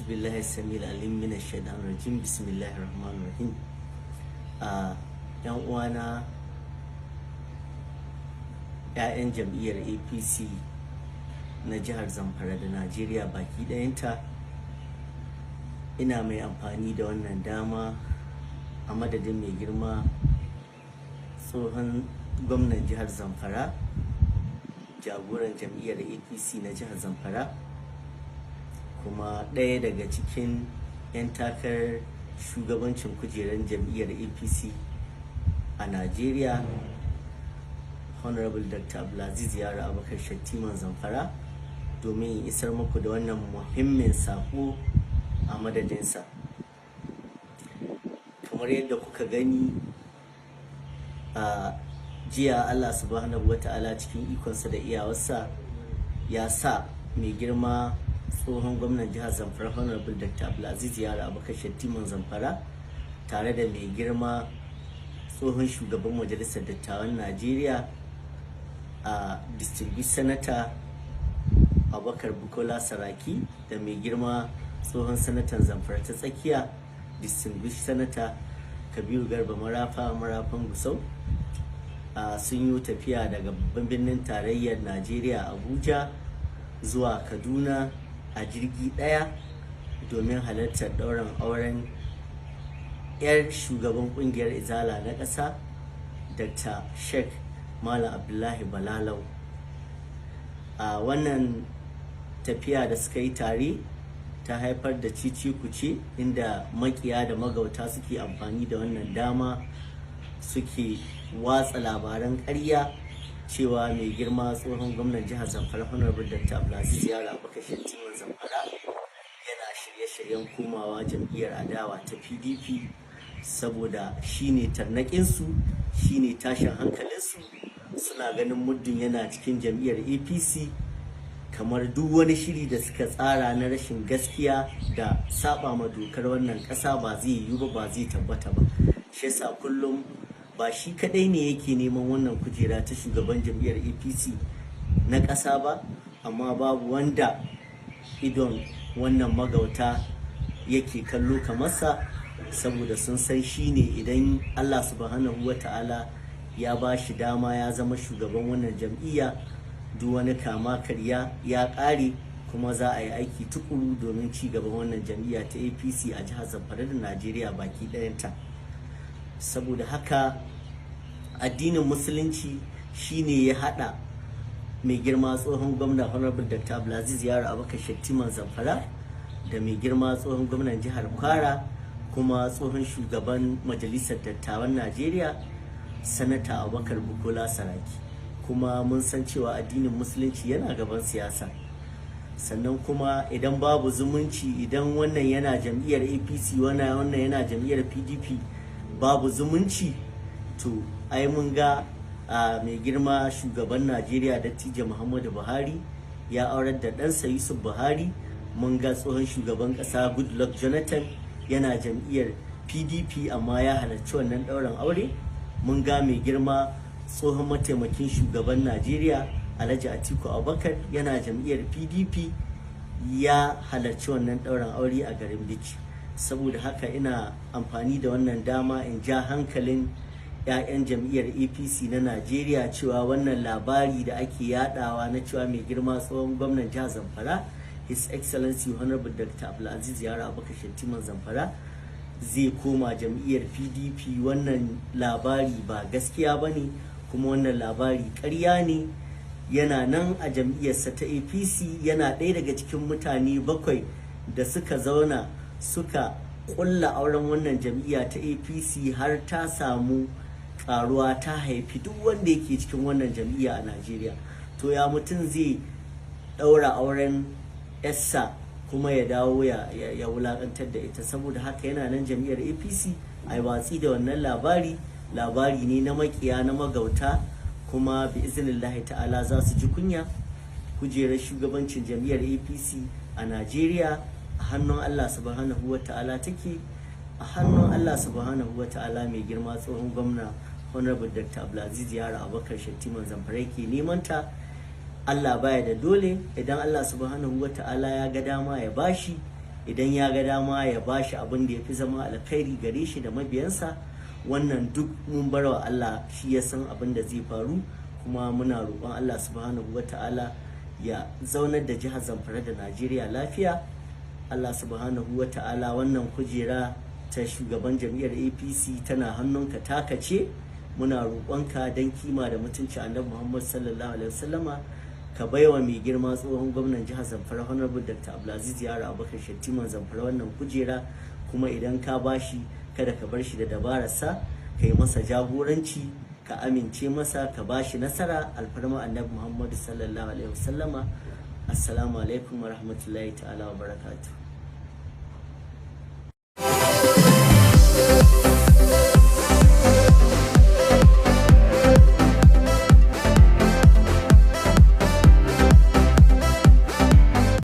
A'udhu billahi samil alim min shaitan rajim. Bismillahir rahmanir rahim. A yan uwana, 'ya'yan jam'iyyar APC na jihar Zamfara da Najeriya baki ɗayanta, ina mai amfani da wannan dama a madadin mai girma tsohon gwamnan jihar Zamfara, jagoran jam'iyyar APC na jihar Zamfara, kuma ɗaya daga cikin 'yan takarar shugabancin kujerar jam'iyyar APC a Najeriya, Honorable Dr. Abdulaziz Yaro Abubakar Shattiman Zamfara, domin in isar muku da wannan muhimmin sako a madadinsa. Kamar yadda kuka gani a jiya, Allah Subhanahu wa Ta'ala cikin ikonsa da iyawarsa ya sa mai girma tsohon gwamnan jihar Zamfara, Honorable Dr. Abdulaziz Yaro Abubakar Shattiman Zamfara, tare da mai girma tsohon shugaban Majalisar Dattawan Najeriya, a Distinguished Senator Abubakar Bukola Saraki, da mai girma tsohon sanatan Zamfara ta Tsakiya, Distinguished Senator Kabiru Garba Marafa, Marafan Gusau, sun yi tafiya daga babban birnin tarayyar Najeriya, Abuja, zuwa Kaduna a jirgi ɗaya domin halartar ɗaurin auren 'yar shugaban ƙungiyar Izala na ƙasa, Dr. Sheikh Malam Abdullahi Balalau. A wannan tafiya da suka yi tare ta haifar da cici kuce, inda makiya da magauta suke amfani da wannan dama suke watsa labaran ƙarya cewa mai girma tsohon gwamnan jihar Zamfara, Honorable Dr. Abdulaziz Yaro Abubakar Shattiman Zamfara, yana shirye-shiryen komawa jam'iyyar adawa ta PDP, saboda shine tarnaƙinsu, shine tashin hankalinsu. Suna ganin muddin yana cikin jam'iyyar APC, kamar duk wani shiri da suka tsara na rashin gaskiya da saba ma dokar wannan ƙasa ba zai yiwu ba, ba zai tabbata ba. Shi yasa kullum ba shi kadai ne yake neman wannan kujera ta shugaban jam'iyyar APC na ƙasa ba, amma babu wanda idon wannan magauta yake kallo kamarsa, saboda sun san shi ne idan Allah Subhanahu wa Ta'ala ya ba shi dama ya zama shugaban wannan jam'iyya, duk wani kama karya ya ƙare, kuma za a yi aiki tukuru domin ci gaban wannan jam'iyya ta APC a jihar Zamfara da Najeriya baki ɗayanta. Saboda haka addinin Musulunci shine ya haɗa mai girma tsohon gwamna, Honorable Dr. Abdulaziz Yaro Abubakar Shattiman Zamfara, da mai girma tsohon gwamnan jihar Kwara, kuma tsohon shugaban Majalisar Dattawan Najeriya, Sanata Abubakar Bukola Saraki. Kuma mun san cewa addinin Musulunci yana gaban siyasa. Sannan kuma idan babu zumunci, idan wannan yana jam'iyyar APC, wannan yana jam'iyyar PDP, babu zumunci, to ai mun ga mai girma shugaban Najeriya, Dattijo Muhammadu Buhari, ya aurar da ɗansa Yusuf Buhari. Mun ga tsohon shugaban ƙasa Goodluck Jonathan yana jam'iyyar PDP, amma ya halarci wannan ɗaurin aure. Mun ga mai girma tsohon mataimakin shugaban Najeriya, Alhaji Atiku Abubakar, yana jam'iyyar PDP, ya halarci wannan ɗaurin aure a garin Bichi. Saboda haka ina amfani da wannan dama in ja hankalin 'ya'yan jam'iyyar APC na Najeriya cewa wannan labari da ake yadawa na cewa mai girma tsohon gwamnan jihar Zamfara, His Excellency Honorable Dr. Abdulaziz Yaro Abubakar Shattiman Zamfara, zai koma jam'iyyar PDP, wannan labari ba gaskiya ba ne, kuma wannan labari ƙarya ne. Yana nan a jam'iyyarsa ta APC, yana ɗaya daga cikin mutane bakwai da suka zauna suka ƙulla auren wannan jam'iyya ta APC har ta samu ƙaruwa, ta haifi duk wanda yake cikin wannan jam'iyya a Najeriya. To ya mutum zai ɗaura auren 'yarsa kuma ya dawo ya wulakantar da ita? Saboda haka yana nan jam'iyyar APC, a watsi da wannan labari. Labari ne na makiya, na magauta, kuma bi iznillahi Ta'ala za su ji kunya. Kujerar shugabancin jam'iyyar APC a Najeriya a hannun Allah Subhanahu wa Ta'ala take, a hannun Allah Subhanahu wa Ta'ala mai girma tsohon gwamna, Honorable Dr. Abdulaziz Yaro Abubakar Shattiman Zamfara, yake neman ta. Allah baya da dole. Idan Allah Subhanahu wa Ta'ala ya ga dama ya bashi. Idan ya ga dama ya bashi abin da ya fi zama alkhairi gare shi da mabiyansa. Wannan duk mun bar wa Allah, shi ya san abin da zai faru. Kuma muna roƙon Allah Subhanahu wata'ala ya zaunar da jihar Zamfara da Najeriya lafiya. Allah Subhanahu wata'ala, wannan kujera ta shugaban jam'iyyar APC tana hannunka, taka ce. Muna roƙonka don kima da mutunci Annabi Muhammad sallallahu alaihi wasallama, ka baiwa mai girma tsohon gwamnan jihar Zamfara, Honorable Dr. Abdulaziz Yaro Abubakar Shettiman Zamfara, wannan kujera. Kuma idan ka bashi, kada ka bar shi da dabararsa, ka yi masa jagoranci, ka amince masa, ka bashi nasara, alfarma Annabi Muhammadu sallallahu alaihi wasallama. Assalamu alaikum wa rahmatullahi ta'ala wa barakatuh.